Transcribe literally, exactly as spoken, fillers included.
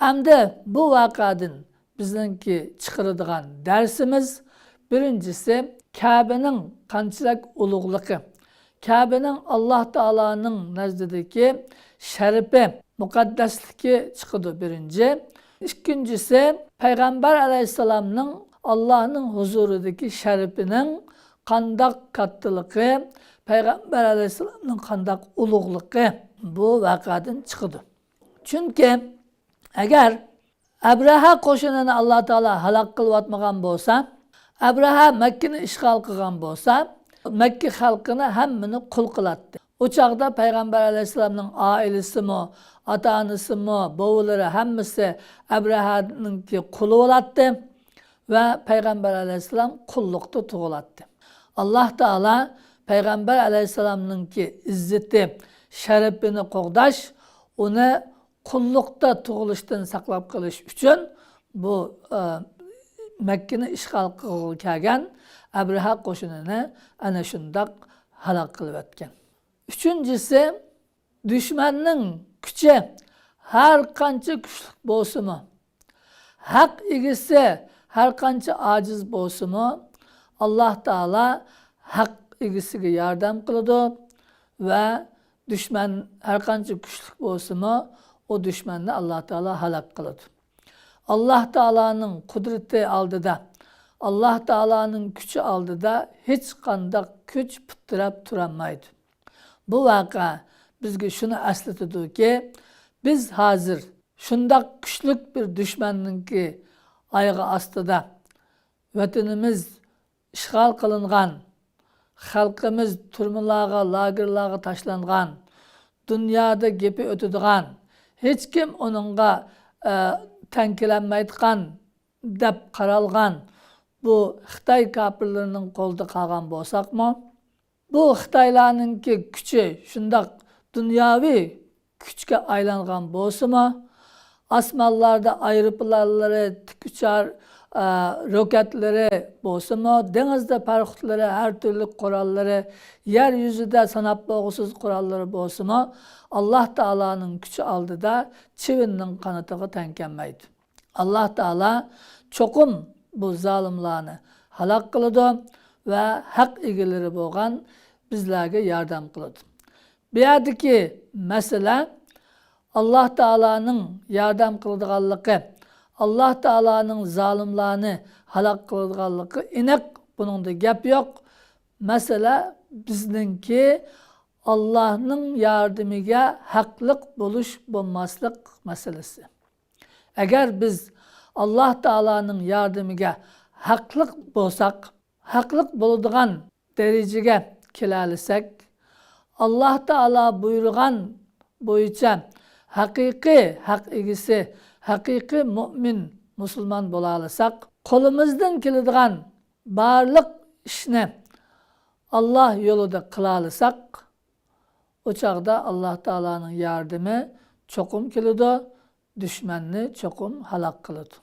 ئەمدى بۇ ۋەقەدىن بىزنىڭكى چىقىرىدىغان دەرسىمىز، بىرىنچىسى، كەبىنىڭ قانچىلىك ئۇلۇغلۇقى. كەبىنىڭ ئاللاھ تائالانىڭ نەزدىدىكى شەرىپى، مۇقەددەسلىكى چىقىدۇ، بىرىنچى. ئىككىنچىسى، پەيغەمبەر ئەلەيھىسسالامنىڭ ئاللاھنىڭ ھۇزۇرىدىكى شەرىپىنىڭ قانداق كاتتىلىقى، پەيغەمبەر ئەلەيھىسسالامنىڭ قانداق ئۇلۇغلۇقى بۇ ۋەقەدىن چىقىدۇ. چۈنكى ئەگەر ئەبرەھە قوشۇنىنى ئاللاھ تائالا ھالاك قىلىۋاتمىغان بولسا، ئەبرەھە مەككىنى ئىشغال قىلغان بولسا، مەككە خەلقىنى ھەممىنى قۇل قىلاتتى. ئۇ چاغدا پەيغەمبەر ئەلەيھىسسالامنىڭ ئائىلىسىمۇ، ئاتا-ئانىسىمۇ، بوۋىلىرى ھەممىسى ئەبرەھەنىڭكى قۇلى بولاتتى ۋە پەيغەمبەر ئەلەيھىسسالام قۇللۇقتا تۇغۇلاتتى. ئاللاھ تائالا پەيغەمبەر ئەلەيھىسسالامنىڭكى ئىززىتى، شەرىپىنى قوغداش، ئۇنى قۇللۇقتا تۇغۇلۇشتىن ساقلاپ قېلىش ئۈچۈن بۇ، ئە، مەككىنى ئىشغال قىلغىلى كەلگەن ئەبرەھە قوشۇنىنى ئەنە شۇنداق ھالاك قىلىۋەتكەن. ئۈچىنچىسى، دۈشمەننىڭ كۈچى ھەر قانچە كۈچلۈك بولسىمۇ، ھەق ئىگىسى ھەر قانچە ئاجىز بولسىمۇ، ئاللاھ تائالا ھەق ئىگىسىگە ياردەم قىلىدۇ ۋە دۈشمەن ھەر قانچە كۈچلۈك بولسىمۇ، ئۇ دۈشمەننى ئاللاھ تائالا ھالاك قىلىدۇ. ئاللاھ تائالانىڭ قۇدرىتى ئالدىدا، ئاللاھ تائالانىڭ كۈچى ئالدىدا ھېچقانداق كۈچ پۇت تىرەپ تۇرالمايدۇ. بۇ ۋەقە بىزگە شۇنى ئەسلىتىدۇكى، بىز ھازىر شۇنداق كۈچلۈك بىر دۈشمەننىڭكى ئايىغى ئاستىدا، ۋەتىنىمىز ئىشغال قىلىنغان، خەلقىمىز تۈرمىلەرگە، لاگېرلارغا تاشلانغان، دۇنيادا گېپى ئۆتىدىغان، ھېچكىم ئۇنىڭغا، ئە، تەڭ كېلەلمەيدىغان دەپ قارالغان بۇ خىتاي كاپىرلىرىنىڭ قولىدا قالغان بولساقمۇ، بۇ خىتايلارنىڭكى كۈچى شۇنداق دۇنياۋى كۈچكە ئايلانغان بولسىمۇ، ئاسمانلاردا ئايروپىلانلىرى، تىك ئۇچار، ئە، روكەتلىرى بولسىمۇ، دېڭىزدا پاراخوتلىرى، ھەر تۈرلۈك قوراللىرى، يەر يۈزىدە ساناپ بولغۇسىز قوراللىرى بولسىمۇ، ئاللاھ تائالانىڭ كۈچى ئالدىدا چىۋىننىڭ قانىتىغا تەڭ كەلمەيدۇ. ئاللاھ تائالا چوقۇم بۇ زالىملارنى ھالاك قىلىدۇ ۋە ھەق ئىگىلىرى بولغان بىزلەرگە ياردەم قىلىدۇ. بۇ يەردىكى مەسىلە ئاللاھ تائالانىڭ ياردەم قىلىدىغانلىقى، ئاللاھ تائالانىڭ زالىملارنى ھالاك قىلىدىغانلىقى ئېنىق، بۇنىڭدا گەپ يوق. مەسىلە بىزنىڭكى ئاللاھنىڭ ياردىمىگە ھەقلىق بولۇش بولماسلىق مەسىلىسى. ئەگەر بىز ئاللاھ تائالانىڭ ياردىمىگە ھەقلىق بولساق، ھەقلىق بولىدىغان دەرىجىگە كېلەلىسەك، ئاللاھ تائالا بۇيرۇغان بويىچە ھەقىقىي ھەق ئىگىسى، ھەقىقىي مۇئمىن، مۇسۇلمان بولالىساق، قولىمىزدىن كېلىدىغان بارلىق ئىشنى ئاللاھ يولىدا قىلالىساق، ئۇ چاغدا ئاللاھ تائالانىڭ ياردىمى چوقۇم كېلىدۇ، دۈشمەننى چوقۇم ھالاك قىلىدۇ.